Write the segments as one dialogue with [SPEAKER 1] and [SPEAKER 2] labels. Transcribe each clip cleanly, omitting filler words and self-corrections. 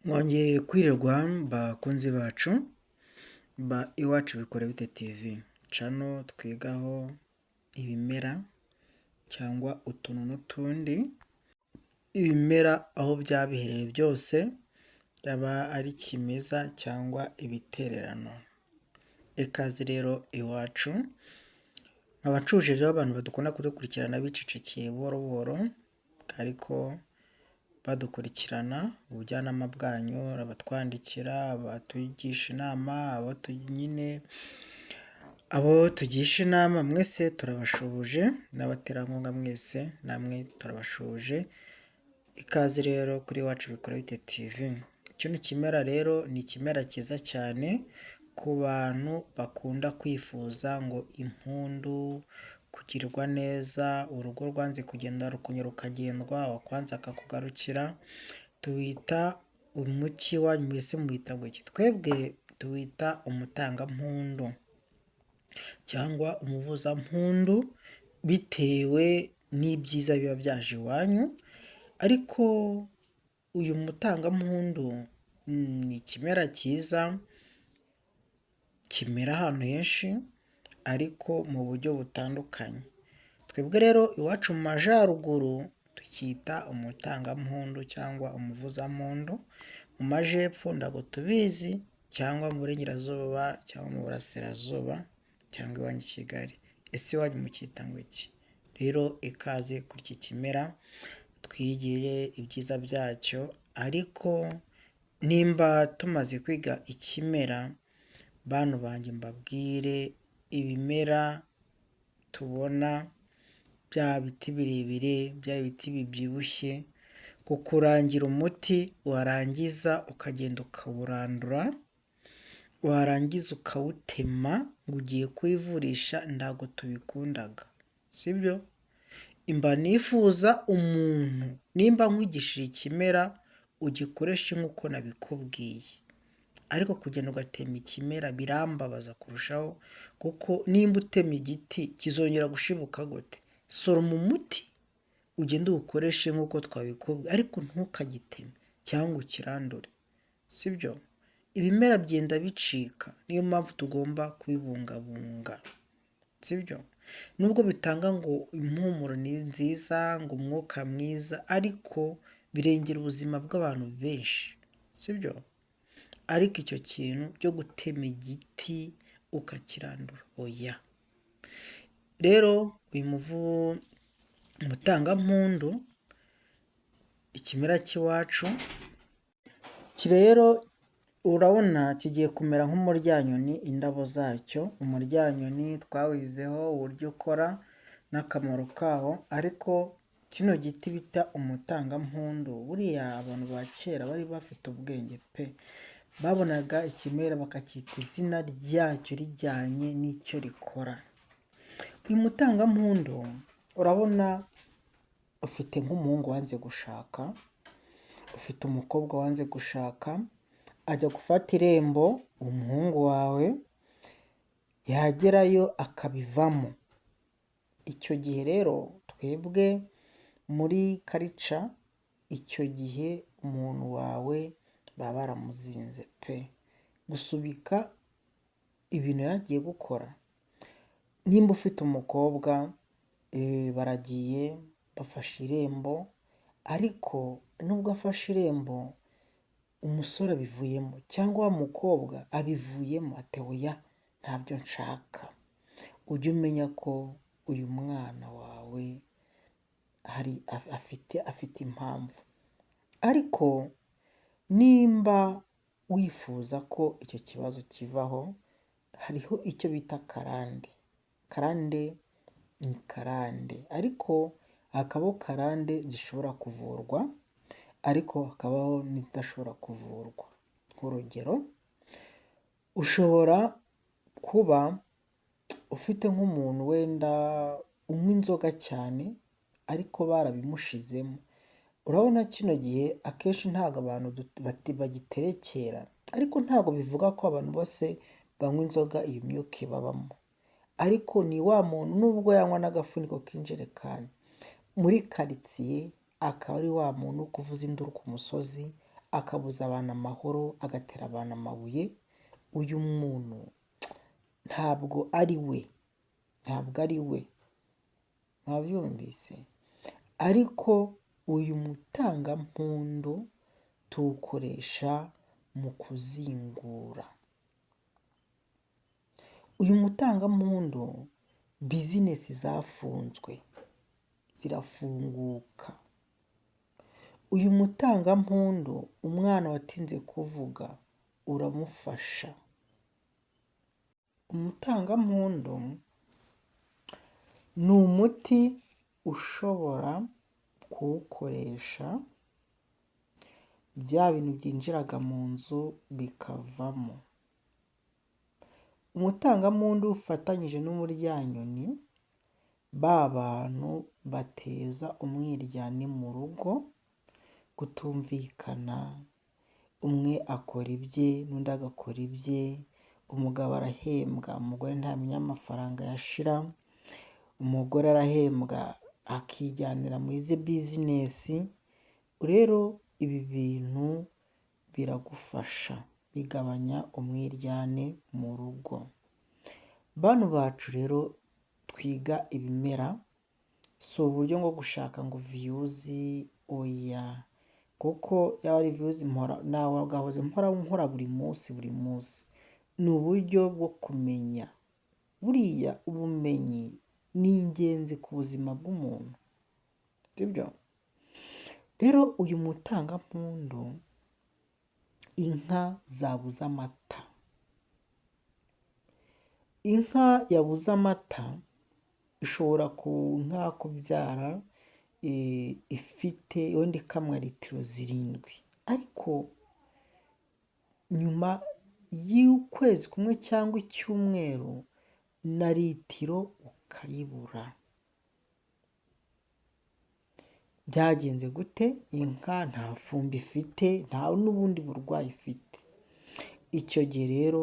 [SPEAKER 1] Mwongeye kwirirwa bakunzi bacu ba Iwacu Bikora Bite TV, channel twigaho ibimera cyangwa utuntu n'utundi, ibimera aho byaba biherereye byose, byaba ari kimeza cyangwa ibitererano. Ikaze rero iwacu, nkaba nshuje rero abantu badukunda kudukurikirana bicecekeye buhoro buhoro ariko badukurikirana, ubujyanama bwanyu, abatwandikira, abatugisha inama, abo nyine abo tugisha inama mwese turabashuhuje n'abaterankunga mwese namwe turabashuhuje, ikaze rero kuri Iwacu Bikora Bite TV. Kino kimera rero ni ikimera cyiza cyane ku bantu bakunda kwifuza ngo impundu, kugirwa neza, urugo rwanze kugenda rukongera rukagendwa, uwakwanze akakugarukira, tuwita umuki wanyu mwese muwita ngo iki? Twebwe tuwita umutangampundu cyangwa umuvuzampundu bitewe n'ibyiza biba byaje iwanyu, ariko uyu mutangampundu ni ikimera cyiza kimera ahantu henshi ariko mu buryo butandukanye. Twebwe rero iwacu mu majyaruguru tucyita umutangampundu cyangwa umuvuzampundu, mu majyepfo ntabwo tubizi cyangwa mu burengerazuba cyangwa mu burasirazuba cyangwa iwanyu i Kigali. Ese iwanyu mucyita ngo iki? Rero ikaze kuri iki kimera twigire ibyiza byacyo, ariko nimba tumaze kwiga ikimera, bantu banjye mbabwire ibimera tubona bya biti birebire, bya biti bibyibushye, kukurangira umuti warangiza ukagenda ukawurandura, warangiza ukawutema ngo ugiye kuwivurisha ntabwo tubikundaga, sibyo? Mba nifuza umuntu nimba nkwigishije ikimera ugikoreshe nk'uko nabikubwiye, ariko kugenda ugatema ikimera birambabaza kurushaho kuko nimba utemye igiti kizongera gushibuka gute? Soroma umuti ugende uwukoreshe nk'uko twabikubwiye ariko ntukagiteme cyangwa ukirandure, sibyo? Ibimera byenda bicika niyo mpamvu tugomba kubibungabunga, sibyo? Nubwo bitanga ngo impumuro ni nziza, ngo umwuka mwiza, ariko birengera ubuzima bw'abantu benshi, sibyo? Ariko icyo kintu cyo gutema igiti ukakirandura oya. Rero uyu umutangampundu, ikimera cy'iwacu, iki rero urabona kigiye kumera nk'umuryanyoni indabo zacyo, umuryanyoni twawizeho uburyo ukora n'akamaro kawo, ariko kino giti bita umutangampundu buriya abantu ba kera bari bafite ubwenge pe! Babonaga ikimera bakacyita izina ryacyo rijyanye n'icyo rikora. Uyu mutangampundu urabona ufite nk'umuhungu wanze gushaka, ufite umukobwa wanze gushaka, ajya gufata irembo umuhungu wawe, yagerayo akabivamo. Icyo gihe rero twebwe muri culture, icyo gihe umuntu wawe baba baramuzinze pe! Gusubika ibintu yari agiye gukora, nimba ufite umukobwa baragiye bafashe irembo, ariko nubwo afashe irembo umusore abivuyemo cyangwa wa mukobwa abivuyemo ati oya ntabyo nshaka, ujye umenya ko uyu mwana wawe hari afite impamvu, ariko nimba wifuza ko icyo kibazo kivaho, hariho icyo bita karande. Karande ni karande ariko hakabaho karande zishobora kuvurwa ariko hakabaho n'izidashobora kuvurwa. Nk'urugero ushobora kuba ufite nk'umuntu wenda unywa inzoga cyane ariko barabimushizemo, urabona kino gihe akenshi ntabwo abantu bagiterekera ariko ntabwo bivuga ko abantu bose banywa inzoga iyo myuka ibabamo, ariko ni wa muntu nubwo yanywa n'agafuniko k'injerekani muri karitsiye akaba ari wa muntu kuvuza induru ku musozi, akabuza abantu amahoro, agatera abantu amabuye, uyu muntu ntabwo ari we, ntabwo ari we, mwabyumvise? Ariko uyu mutangampundu tuwukoresha mu kuzingura. Uyu mutangampundu business zafunzwe zirafunguka. Uyu mutangampundu umwana watinze kuvuga uramufasha. Umutangampundu ni umuti ushobora kuwukoresha bya bintu byinjiraga mu nzu bikavamo. Umutangampundu ufatanyije n'umuryanyoni, ba bantu bateza umwiryane mu rugo, kutumvikana, umwe akora ibye n'undi agakora ibye, umugabo arahembwa umugore ntamenya amafaranga yashira, umugore arahembwa akijyanira muri ze business, rero ibi bintu biragufasha, bigabanya umwiryane mu rugo. Bantu bacu rero twiga ibimera, si uburyo bwo gushaka ngo views, oya, kuko yaba ari views nagahoze mpora nkora buri munsi buri munsi, ni uburyo bwo kumenya. Buriya ubumenyi ni ingenzi ku buzima bw'umuntu, sibyo? Rero uyu mutangampundu, inka zabuze amata, inka yabuze amata ishobora nka kubyara ifite wenda ikamwa litiro 7, ariko nyuma y'ukwezi kumwe cyangwa icyumweru na litiro ukayibura. Byagenze gute? Inka nta fumbi ifite, nta n'ubundi burwayi ifite. Icyo gihe rero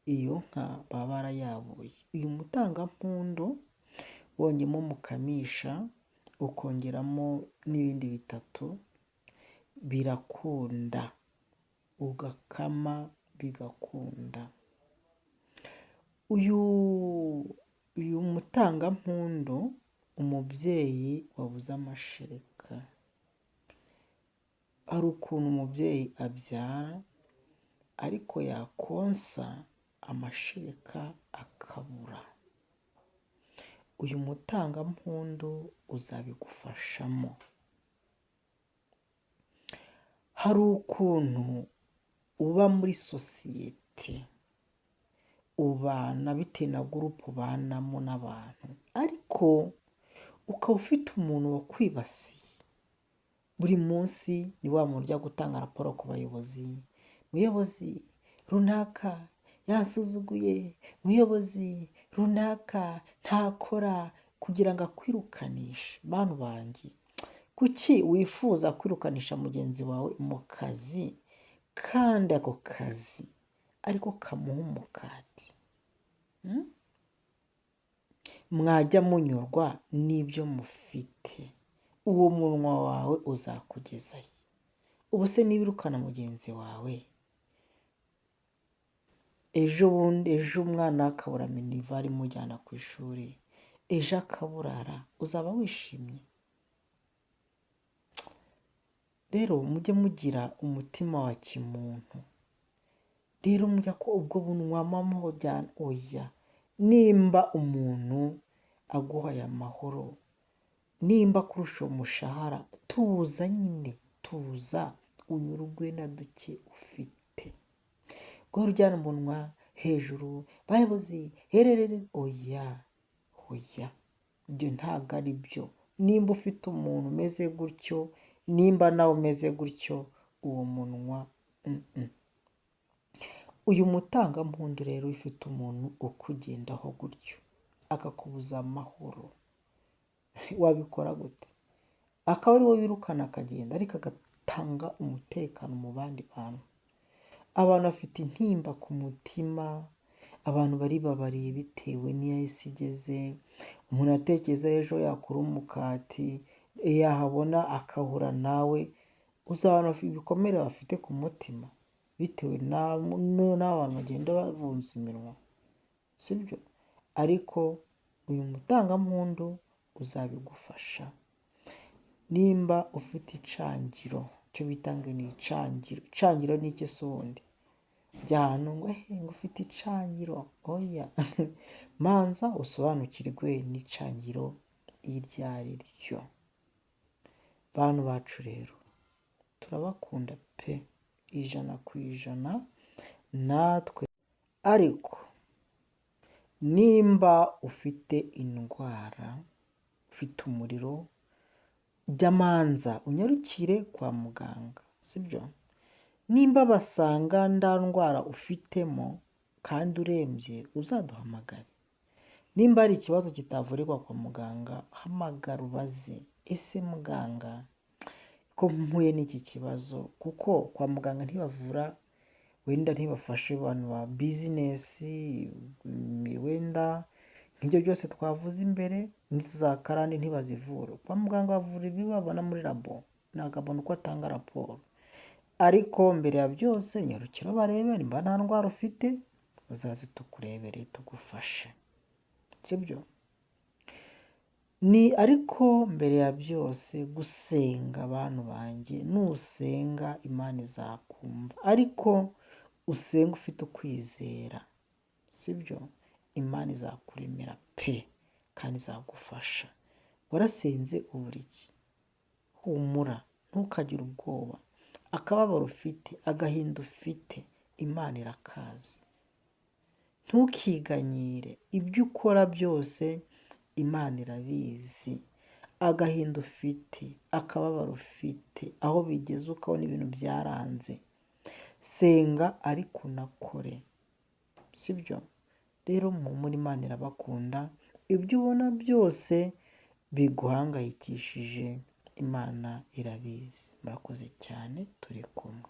[SPEAKER 1] iyo nka baba barayabuye. Uyu mutangampundu wongeyemo mukamisha, ukongeramo n'ibindi bitatu, birakunda, ugakama bigakunda. Uyu mutangampundu, umubyeyi wabuze amashereka, hari ukuntu umubyeyi abyara ariko yakonsa amashereka akabura. Uyu mutangampundu uzabigufashamo. Hari ukuntu uba muri sosiyete, ubana bitewe na groupe ubanamo n'abantu, ariko ukaba ufite umuntu wakwibasiye. Buri munsi ni wa muntu ujya gutanga raporo ku bayobozi, muyobozi runaka yasuzuguye, muyobozi runaka ntakora, kugira ngo akwirukanishe. Bantu banjye, kuki wifuza kwirukanisha mugenzi wawe mu kazi kandi ako kazi ariko kamuha umukati? Mwajya munyurwa n'ibyo mufite, uwo munwa wawe uzakugezayo. Ubu se niba wirukana mugenzi wawe, ejo bundi ejo umwana akabura minerval imujyana ku ishuri, ejo akaburara, uzaba wishimye? Rero mujye mugira umutima wa kimuntu. Rero mujya ko ubwo bunwa mujyana, oya, nimba umuntu aguhaye amahoro, nimba akurusha umushahara, tuza nyine, tuza unyurwe na duke ufite. Guhora ujyana umunwa hejuru, bayobozi hererere, oya, oya, ibyo ntabwo ari byo. Nimba ufite umuntu umeze gutyo, nimba nawe umeze gutyo, uwo munwa. Uyu mutangampundu rero ufite umuntu ukugendaho gutyo, akakubuza amahoro, wabikora gute? Akaba ari wowe wirukana akagenda, ariko agatanga umutekano mu bandi bantu. Abantu bafite intimba ku mutima, abantu baribabariye bitewe n'iyo isi igeze, umuntu atekereza ejo yakura umukati, yahabona akahura nawe. Uzi abantu ibikomere bafite ku mutima bitewe n'abantu bagenda babunza iminwa, sibyo? Ariko uyu mutangampundu uzabigufasha. Nimba ufite icangiro, icyo bita ngo ni icangiro, icangiro ni iki se ubundi? Jya ahantu ngo ngo ufite icangiro, oya, manza usobanukirwe n'icangiro iryo ari ryo. Bantu bacu rero turabakunda pe, 100% natwe, ariko nimba ufite indwara, ufite umuriro, jya manza unyarukire kwa muganga, sibyo? Nimba basanga nta ndwara ufitemo kandi urembye, uzaduhamagare. Nimba hari ikibazo kitavurirwa kwa muganga, hamagara ubaze, ese muganga ko mpuye n'iki kibazo, kuko kwa muganga ntibavura, wenda ntibafashe abantu ba business, wenda nk'ibyo byose twavuze imbere, n'izo za karande ntibazivura. Kwa muganga bavura ibyo babona muri labo, ntabwo abona uko atanga raporo. Ariko mbere ya byose nyarukira barebe nimba nta ndwara ufite, uzaze tukurebere tugufashe, sibyo? Ni ariko mbere ya byose gusenga, bantu banjye, nusenga Imana izakumva, ariko usenge ufite ukwizera, sibyo? Imana izakuremera pe, kandi izagufasha. Warasenze ubura iki? Humura, ntukagire ubwoba, akababaro ufite, agahinda ufite, Imana irakazi. Ntukiganyire, ibyo ukora byose Imana irabizi. Agahinda ufite, akababaro ufite, aho bigeze ukabona ibintu byaranze, senga ariko unakore, sibyo? Rero muhumure, Imana irabakunda, ibyo ubona byose biguhangayikishije Imana irabizi. Murakoze cyane, turi kumwe.